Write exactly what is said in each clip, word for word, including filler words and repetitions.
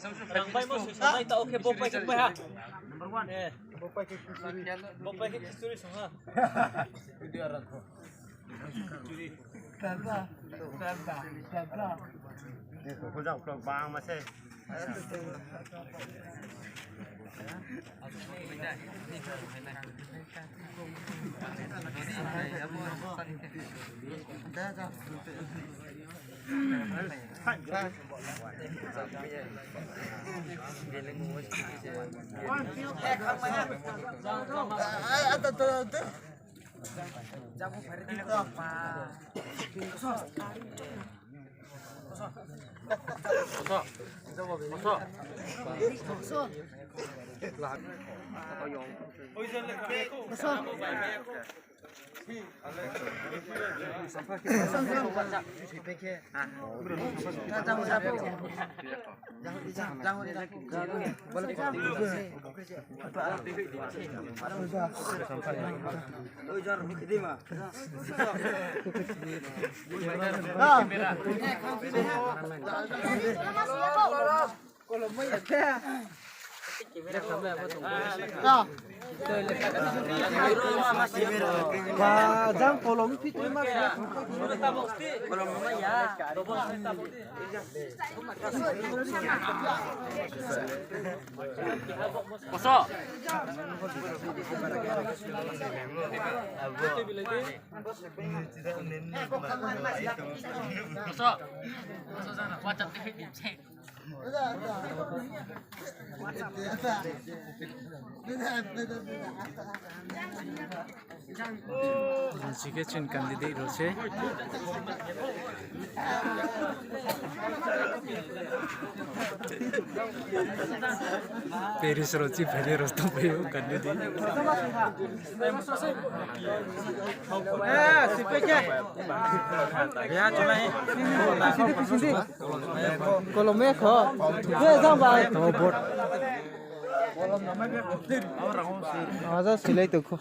Rang bai mo soi sanai ta, okay, bo pai khe pai ha. Number one. Eh. Bo pai khe khichuri song ha. Tata, tata, tata. Eh, ko jang vlog bang ma se. Ba, jang kolom phi tui ma. Koso. Koso. Koso jang na WhatsApp te khe di se. Jang si khe chini candidate rao se. Paris rao chi phainai rao tongpai ou candidate. Eh, si pai khe. Ya, chonai. Kolom e kho. Ye jang bai. Tamo vote. Aja silai tong kho.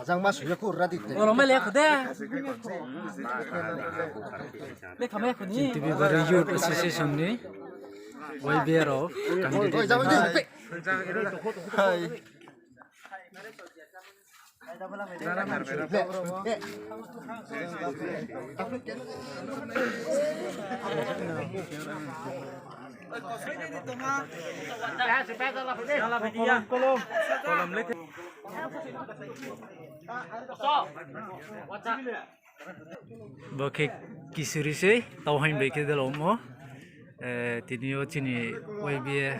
Jang ma suya kho radi te. Kolom e le kho de. Le kha ma kho ni. Chini Tibibari Youth Association ni Y B A rao candidate. Hai. Bo khe kisuri se, tau haing bai khe dela omo. Eh, tini yo chini Y B A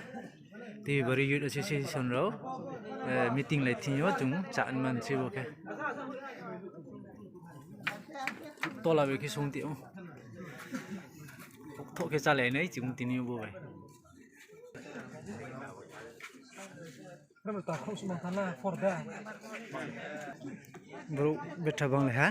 Tibibari Youth Association rao, eh, meeting lai thing yo chung chá man se bo khe. Tola bai khe song ti ou. Thoh khe chálai nai chung tini yo bo bai. Brouh betha bang le ha.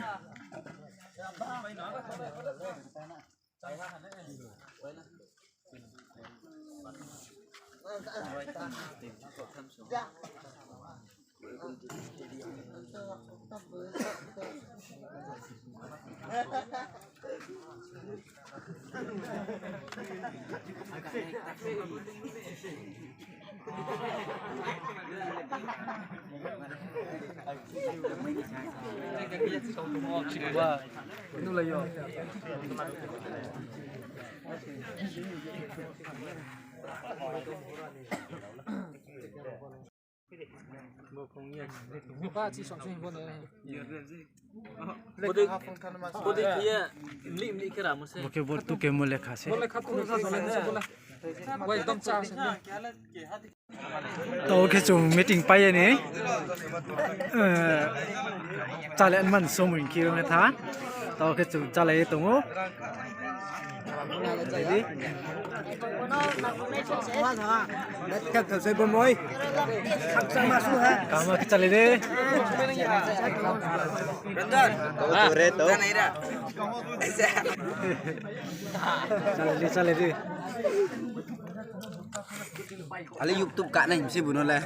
Bo khe bo tu khe mo lekha se. Tao khe chung meeting pai ye ni, eh, chálai man somoi khe ong tha. Tao khe chung chálai ye tong ou. Kama khe chálai de. Chálai de, chálai de. Ale YouTube kanai himse buno le.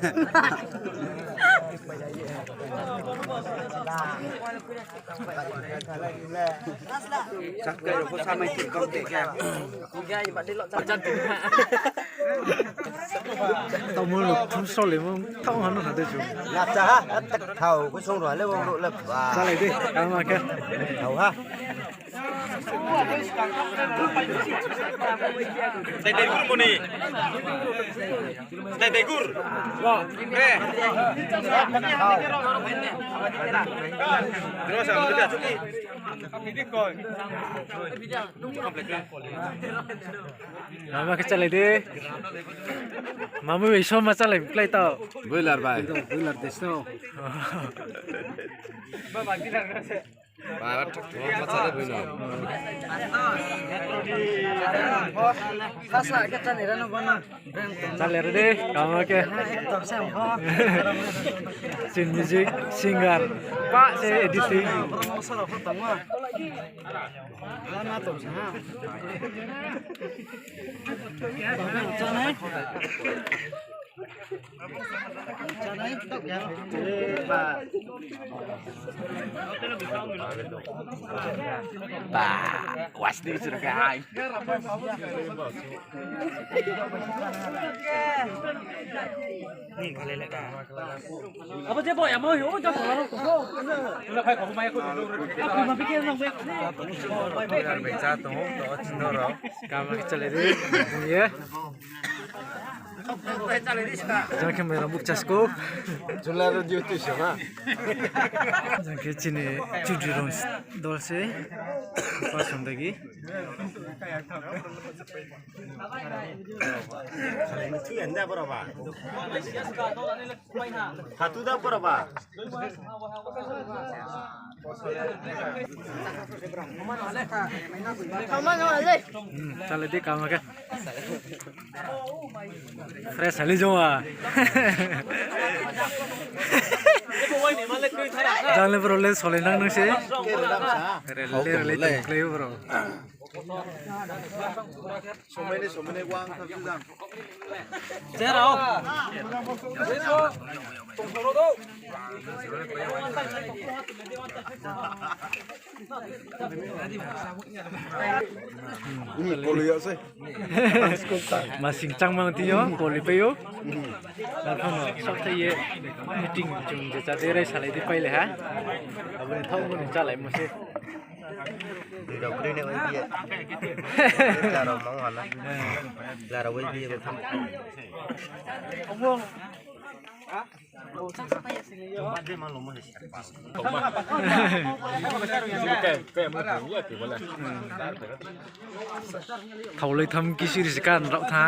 Tamo lo thum sole mo thau hano na de chu. Lacha ha, thau ko song ro le wo ro le ba. Chalai de, ama khe. Thau ha. Dai dai gur moni. Dai dai gur. Re. Mama khe chalai de. Mama bai soma chalai klái tao. Boiler bai. Boiler desto. Ba, ba, thak thak ma chale bui no. Sasa khe chale ra no bono. Chale ra de, kama khe. Ekdom se ang bo. Chin music singer. Pa se editing. Sala pho tongma. Lama tong sa ha. Ba, was ni sir ka hai. Abo je boy amo yo, jo thang aro ko. Ura phai ko mai ko. Apa ma pikir nang be. Bai cha tong, to chin do ro. Kama khe chale de. Ye. Jang khe mai rang buk chas ko. Jula ro diu tu se ma. Jang khe chini chudri rong dol se. Pasang dagi. Hatu da pura ba. Hmm, chale de kama khe. Fresh hali jong a. Jang le bro le sole nang nang se. Rele rele tong klai bro. Somai ni, somai ni, wang thang jang. Jerao. Kolu ya se. Masing changmang ti yo, kolu pai yo. Arphuh no sok thai ye meeting chung je cha de rai salai di pai le ha. Abo ni thau mo ni chalai mo se. Dui rao kroi ni bai ye. Lara mang hala. Lara bai ye bo tham. Thaulai tham kisiri se kan rao tha.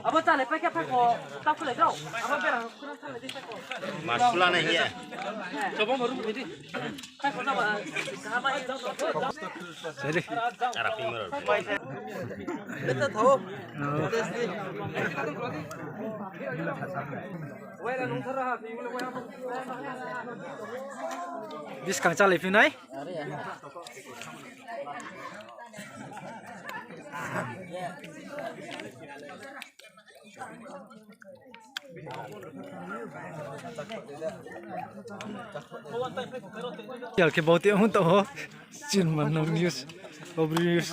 Abo chale pai khe phai ko, ta khulai dao. Abo bera khuna salai di phai ko. Masula nai ye. Chobo mo ru di. Phai ko na ba. Kaham ai. Sari. Ara ping mo ru. Beta thao. Buskang chalai phi nai. Yal khe bauti hon tong ho. Chin man nang news. Obri news.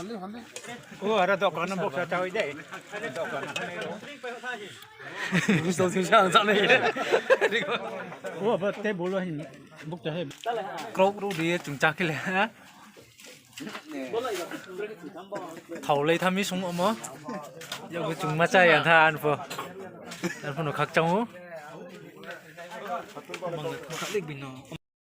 O, ara dokan na boksa chawi dei. Dokan na. News to sing sang sa nei. O, aba te bolo hin. Boksa he. Krok ru di chung cha khe le. Thaulai tham mi sung omo. Yabo chung ma cha ya tha anpho. Anpho no khakchang o. Mang khaklik bino.